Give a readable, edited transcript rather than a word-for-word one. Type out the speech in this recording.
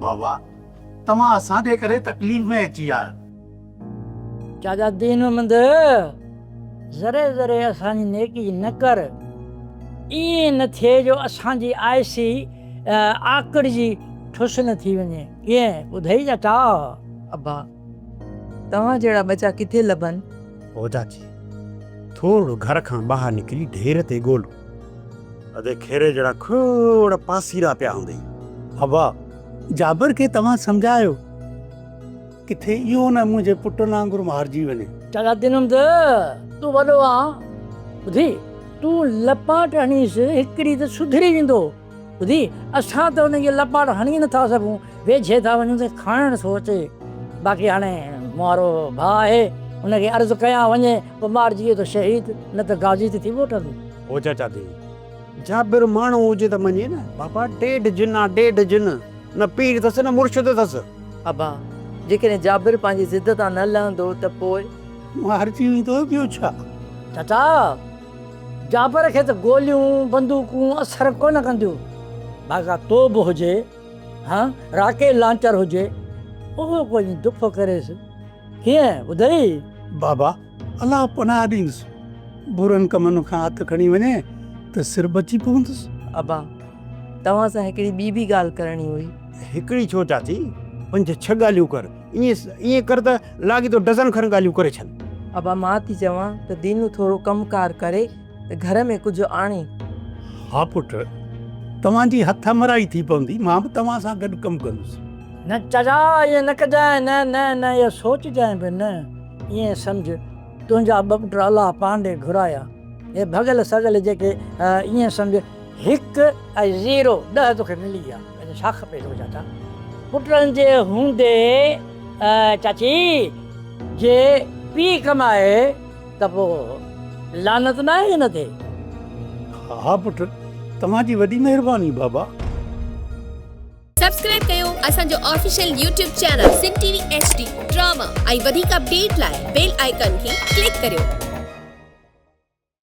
بابا، توهان اسان جي ڪري تڪليف ۾ اچي ويا آهيو. چاچا دين محمد، ذري ذري اسان جي نيڪي نه ڪر. ائين نه ٿئي جو اسان جي آئسي آڪڙجي ٺس نه ٿي وڃي. ڪيئن ٻڌئي چاچا؟ ابا، توهان جهڙا ٻچا ڪٿي لڀن؟ او چاچي، ٿورڙو گهر کان ٻاهر نڪري ڍير تي ڳول. ادي کيري جهڙا کوڙ پاسيرا پيا هوندئي. ابا، جابر کي توهان سمجهايو. ڪٿي اهو نه منهنجي پٽن وانگر مارجي وڃي. چاچا دينم ته تون وڏو آن ٻڌي تون لپاٽ هڻيس هڪڙي ته سڌري ويندو ٻڌي اسان ته ان کي لپاٽ هڻي نه ٿا سگهون ويجهي ٿا وڃون ته کائڻ ٿو اچي باقي هاڻي مون وارو ڀاء آهي ان کي عرض ڪيان وڃي پوء مارجي ويو ته شهيد نه ته غازي ته ٿي موٽندو. او چاچا دين جابر ماڻهو هجي ته مڃي نه بابا ڏيڍ جن آ ڏيڍ جن نه پير اٿس نه مرشد اٿس. ابا، جيڪڏهن جابر پنهنجي ضد تان نه لهندو ته پوء؟ مارجي ويندو ٻيو ڇا؟ چاچا، جابر کي ته گوليون، بندوقون اثر ڪونه ڪنديون. باقا توب هجي، ها راڪيٽ لانچر هجي، اهو ڪو ائين دڦ ڪريس. ڪيئن ٻڌئي؟ بابا، الله پناهه ڏيندس. برن ڪمن کان هٿ کڻي وڃي ته سر بچي پوندس. ابا، توهان سان هڪڙي ٻي به ڳالهه ڪرڻي هئي. هڪڙي ڇو چاچي، پنج ڇهه ڳالهيون ڪر. ائين ائين ڪر ته لاڳيتو ڊزن کن ڳالهيون ڪري ڇڏ. ابا مان ٿي چوان ته دينو ٿورو ڪم ڪار ڪري ته گهر ۾ ڪجهه آڻي. ها پٽ، توهان جي هٿ امرائي ٿي پوندي، مان به توهان سان گڏ ڪم ڪندس. نه چاچا ائين نه ڪجانء، نه نه نه اهو سوچجانء به نه، ائين سمجهه تنهنجا ٻه پٽ الله پاڻ ڏي گهرايا. هي ڀڳل سڳل جيڪي ائين سمجهه هڪ ۽ زيرو ڏهه توکي ملي ويا اڃا ڇا کپي توکي چاچا پٽن جي هوندي چاچي جي پيء ڪمائي ته پوء لعنت ناهي ان تي. ها پٽ توهان جي وڏي مهرباني بابا. سبسڪرائب ڪيو اسان جو official YouTube channel Sindh T V H D drama ۽ وڌيڪ اپڊيٽ لاء بيل آئيڪان کي ڪلڪ ڪريو.